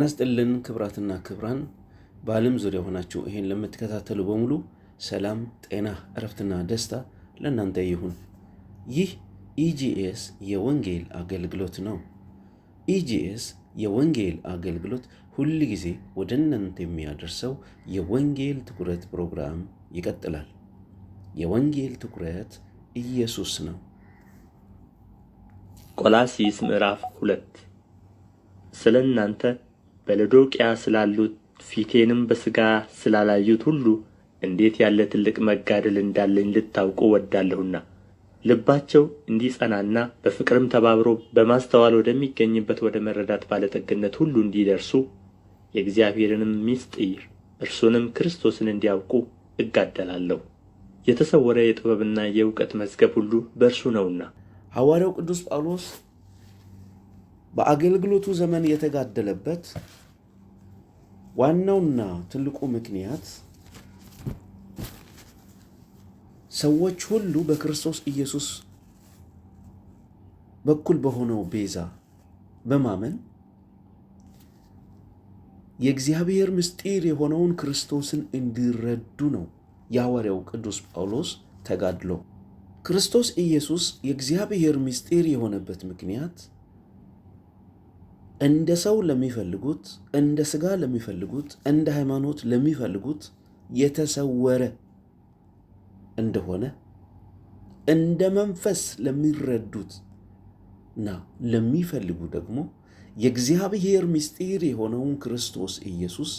ጤና ይስጥልን ክብራትና ክብራን፣ በዓለም ዙሪያ ሆናችሁ ይሄን ለምትከታተሉ በሙሉ ሰላም፣ ጤና፣ እረፍትና ደስታ ለእናንተ ይሁን። ይህ ኢጂኤስ የወንጌል አገልግሎት ነው። ኢጂኤስ የወንጌል አገልግሎት ሁል ጊዜ ወደ እናንተ የሚያደርሰው የወንጌል ትኩረት ፕሮግራም ይቀጥላል። የወንጌል ትኩረት ኢየሱስ ነው። ቆላስይስ ምዕራፍ 2። ስለ እናንተ በሎዶቅያ ስላሉት ፊቴንም በሥጋ ስላላዩት ሁሉ እንዴት ያለ ትልቅ መጋደል እንዳለኝ ልታውቁ እወዳለሁና፣ ልባቸው እንዲጸናና በፍቅርም ተባብሮ በማስተዋል ወደሚገኝበት ወደ መረዳት ባለ ጠግነት ሁሉ እንዲደርሱ፣ የእግዚአብሔርንም ምሥጢር እርሱንም ክርስቶስን እንዲያውቁ እጋደላለሁ። የተሰወረ የጥበብና የእውቀት መዝገብ ሁሉ በእርሱ ነውና። ሐዋርያው ቅዱስ ጳውሎስ በአገልግሎቱ ዘመን የተጋደለበት ዋናውና ትልቁ ምክንያት ሰዎች ሁሉ በክርስቶስ ኢየሱስ በኩል በሆነው ቤዛ በማመን የእግዚአብሔር ምስጢር የሆነውን ክርስቶስን እንዲረዱ ነው። የሐዋርያው ቅዱስ ጳውሎስ ተጋድሎ ክርስቶስ ኢየሱስ የእግዚአብሔር ምስጢር የሆነበት ምክንያት እንደ ሰው ለሚፈልጉት፣ እንደ ሥጋ ለሚፈልጉት፣ እንደ ሃይማኖት ለሚፈልጉት የተሰወረ እንደሆነ፣ እንደ መንፈስ ለሚረዱት እና ለሚፈልጉ ደግሞ የእግዚአብሔር ምስጢር የሆነውን ክርስቶስ ኢየሱስ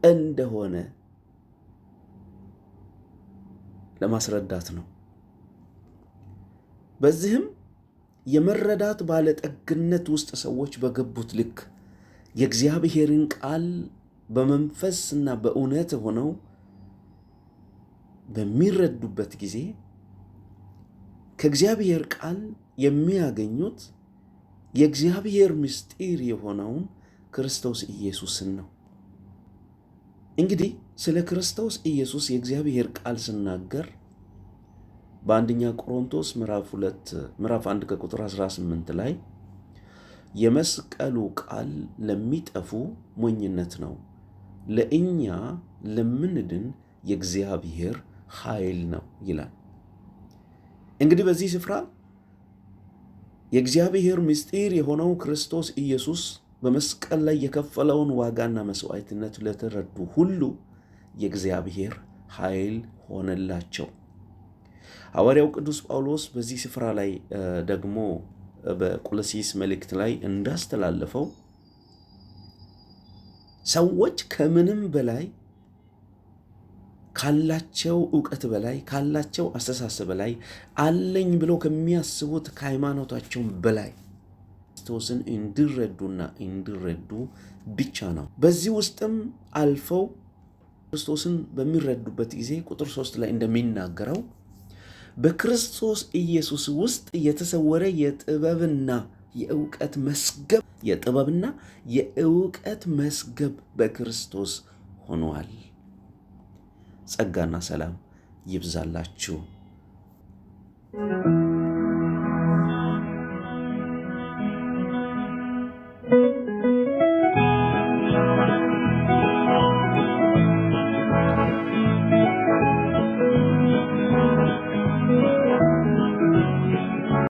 እንደሆነ ለማስረዳት ነው። በዚህም የመረዳት ባለጠግነት ውስጥ ሰዎች በገቡት ልክ የእግዚአብሔርን ቃል በመንፈስና በእውነት ሆነው በሚረዱበት ጊዜ ከእግዚአብሔር ቃል የሚያገኙት የእግዚአብሔር ምስጢር የሆነውን ክርስቶስ ኢየሱስን ነው። እንግዲህ ስለ ክርስቶስ ኢየሱስ የእግዚአብሔር ቃል ስናገር በአንደኛ ቆሮንቶስ ምዕራፍ 2 ምዕራፍ 1 ከቁጥር 18 ላይ የመስቀሉ ቃል ለሚጠፉ ሞኝነት ነው፣ ለእኛ ለምንድን የእግዚአብሔር ኃይል ነው ይላል። እንግዲህ በዚህ ስፍራ የእግዚአብሔር ምስጢር የሆነው ክርስቶስ ኢየሱስ በመስቀል ላይ የከፈለውን ዋጋና መስዋዕትነት ለተረዱ ሁሉ የእግዚአብሔር ኃይል ሆነላቸው። ሐዋርያው ቅዱስ ጳውሎስ በዚህ ስፍራ ላይ ደግሞ በቆሎሲስ መልእክት ላይ እንዳስተላለፈው ሰዎች ከምንም በላይ ካላቸው እውቀት በላይ፣ ካላቸው አስተሳሰብ በላይ፣ አለኝ ብለው ከሚያስቡት ከሃይማኖታቸው በላይ ክርስቶስን እንዲረዱና እንዲረዱ ብቻ ነው። በዚህ ውስጥም አልፈው ክርስቶስን በሚረዱበት ጊዜ ቁጥር 3 ላይ እንደሚናገረው በክርስቶስ ኢየሱስ ውስጥ የተሰወረ የጥበብና የእውቀት መዝገብ የጥበብና የእውቀት መዝገብ በክርስቶስ ሆኗል። ጸጋና ሰላም ይብዛላችሁ።